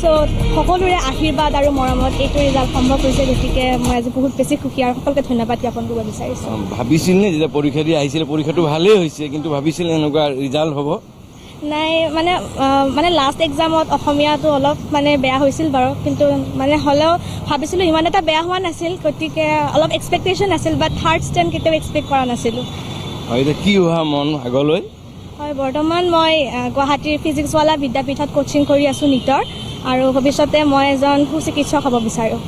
চ' সকলোৰে আশীৰ্বাদ আৰু মৰমত এইটো ৰিজাল্ট সম্ভৱ হৈছে। গতিকে মই আজি বহুত বেছি সুখী আৰু সকলোকে ধন্যবাদ জ্ঞাপন কৰিব বিচাৰিছোঁ। ভাবিছিল নে যেতিয়া পৰীক্ষা দি আহিছিলে, পৰীক্ষাটো ভালেই হৈছে, কিন্তু ভাবিছিল এনেকুৱা ৰিজাল্ট হ'ব? নাই, মানে লাষ্ট এক্সামত অসমীয়াটো অলপ মানে বেয়া হৈছিল বাৰু, কিন্তু মানে হ'লেও ভাবিছিলোঁ ইমান এটা বেয়া হোৱা নাছিল। গতিকে অলপ এক্সপেক্টেশ্যন আছিল, বাট থাৰ্ড ষ্টেণ্ড কেতিয়াও এক্সপেক্ট কৰা নাছিলোঁ। হয়, এতিয়া কি হোৱা মন আগলৈ? হয়, বৰ্তমান মই গুৱাহাটীৰ ফিজিক্সৱালা বিদ্যাপীঠত কোচিং কৰি আছোঁ নীটৰ আৰু ভৱিষ্যতে মই এজন সুচিকিৎসক হ'ব বিচাৰোঁ।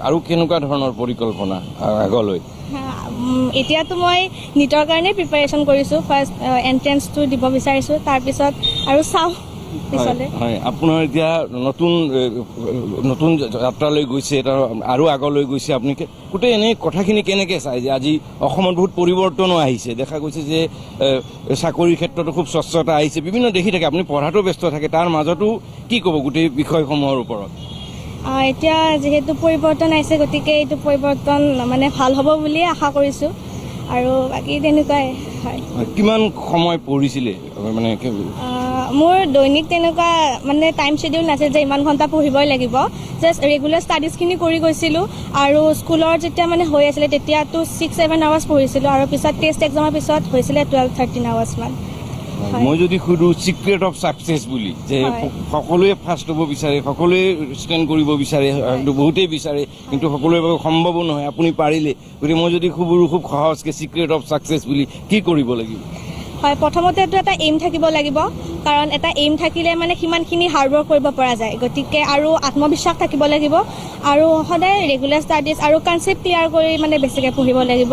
আৰু কেনেকুৱা ধৰণৰ পৰিকল্পনা আগলৈ? এতিয়াতো মই নীটৰ কাৰণে প্ৰিপেৰেশ্যন কৰিছোঁ। ফাৰ্ষ্ট এণ্ট্ৰেঞ্চটো দিব বিচাৰিছোঁ, তাৰপিছত আৰু চাওঁ পিছলৈ। হয়, আপোনাৰ এতিয়া নতুন নতুন যাত্ৰালৈ গৈছে, তাৰ আৰু আগলৈ গৈছে। আপুনি গোটেই এনেই কথাখিনি কেনেকৈ চায় যে আজি অসমত বহুত পৰিৱৰ্তনো আহিছে, দেখা গৈছে যে চাকৰিৰ ক্ষেত্ৰতো খুব স্বচ্ছতা আহিছে, বিভিন্ন দেখি থাকে, আপুনি পঢ়াটো ব্যস্ত থাকে, তাৰ মাজতো কি ক'ব গোটেই বিষয়সমূহৰ ওপৰত? এতিয়া যিহেতু পৰিৱৰ্তন আহিছে, গতিকে এইটো পৰিৱৰ্তন মানে ভাল হ'ব বুলিয়ে আশা কৰিছোঁ আৰু বাকী তেনেকুৱাই হয়। কিমান সময় পঢ়িছিলে মানে? মোৰ দৈনিক তেনেকুৱা মানে টাইম শ্বেডিউল নাছিল যে ইমান ঘণ্টা পঢ়িবই লাগিব। জাষ্ট ৰেগুলাৰ ষ্টাডিজখিনি কৰি গৈছিলোঁ আৰু স্কুলৰ যেতিয়া মানে হৈ আছিলে তেতিয়াতো 6-7 আৱাৰ্ছ পঢ়িছিলোঁ আৰু পিছত টেষ্ট এক্সামৰ পিছত হৈছিলে 12-13 আৱাৰ্ছমান। মই যদি সুধোঁ চিক্ৰেট অফ ছাকচেছ বুলি, যে সকলোৱে ফাৰ্ষ্ট হ'ব বিচাৰে, সকলোৱে ষ্টেণ্ড কৰিব বিচাৰে, বহুতেই বিচাৰে, কিন্তু সকলোৰে বাবে সম্ভৱো নহয়, আপুনি পাৰিলে। গতিকে মই যদি সুধোঁ খুব সহজকৈ চিক্ৰেট অফ ছাকচেছ বুলি, কি কৰিব লাগিব? হয়, প্ৰথমতেতো এটা এইম থাকিব লাগিব, কাৰণ এটা এইম থাকিলে মানে সিমানখিনি হাৰ্ডৱৰ্ক কৰিব পৰা যায়। গতিকে আৰু আত্মবিশ্বাস থাকিব লাগিব আৰু সদায় ৰেগুলাৰ ষ্টাডিজ আৰু কনচেপ্ট ক্লিয়াৰ কৰি মানে বেছিকৈ পঢ়িব লাগিব।